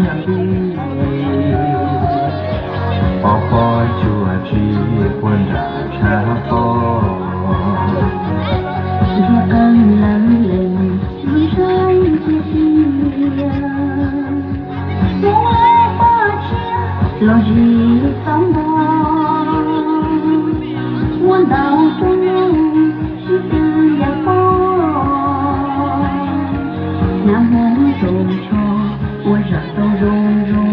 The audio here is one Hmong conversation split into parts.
Ob pob tsuas tsis puag nram tshav pob, ntsia qeej lawv lees ib zeeg tiag tiag. Muab pob tshiab los zis tau nto, muab ntau rooj sib tw yam pob, hnab Hmoob zoo tsho ua zam tau zoo zoo.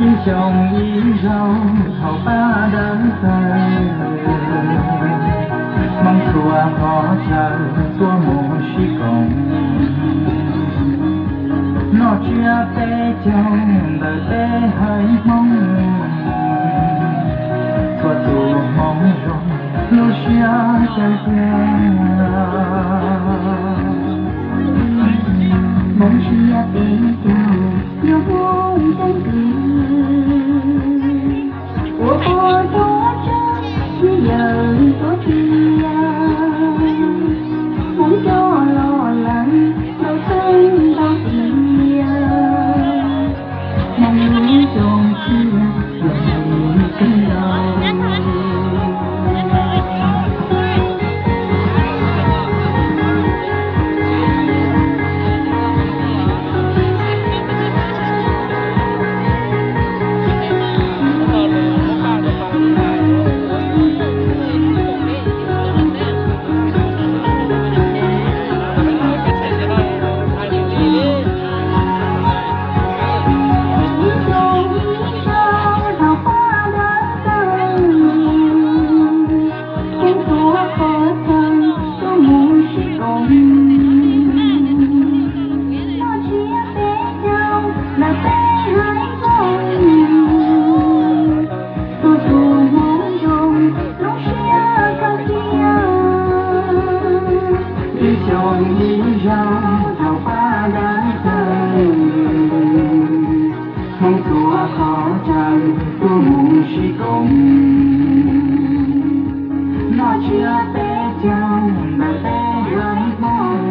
Ib xyoos ib zaug thaum pab dawb tawg, Hmoob txhua qhov chaw tuaj mus sib koom, noj tsiab peb caug ntawm peb haiv Hmoob, txhua tus Hmoob zoo lub siab tiag tiag. Hmoob tsiab peb caug yog Hmoob keeb kwm, ua pog tuav tswv thiab yawm tuav tias, Hmoob coj los lees ntau xeeb ntau tiam, Hmoob lub xyoo tshiab los mus kawg nkaus. Noj tsiab peb caug ntawm peb haiv Hmoob, txhua tus Hmoob zoo lub siab kawg tiag. Ib xyoos ib zaug thaum pab dawb tawg, Hmoob txhua qhov chaw tuaj mus sib koom, noj tsiab peb caug ntawm peb haiv Hmoob,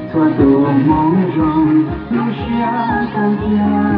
txhua tus Hmoob zoo lub siab kawg tiag.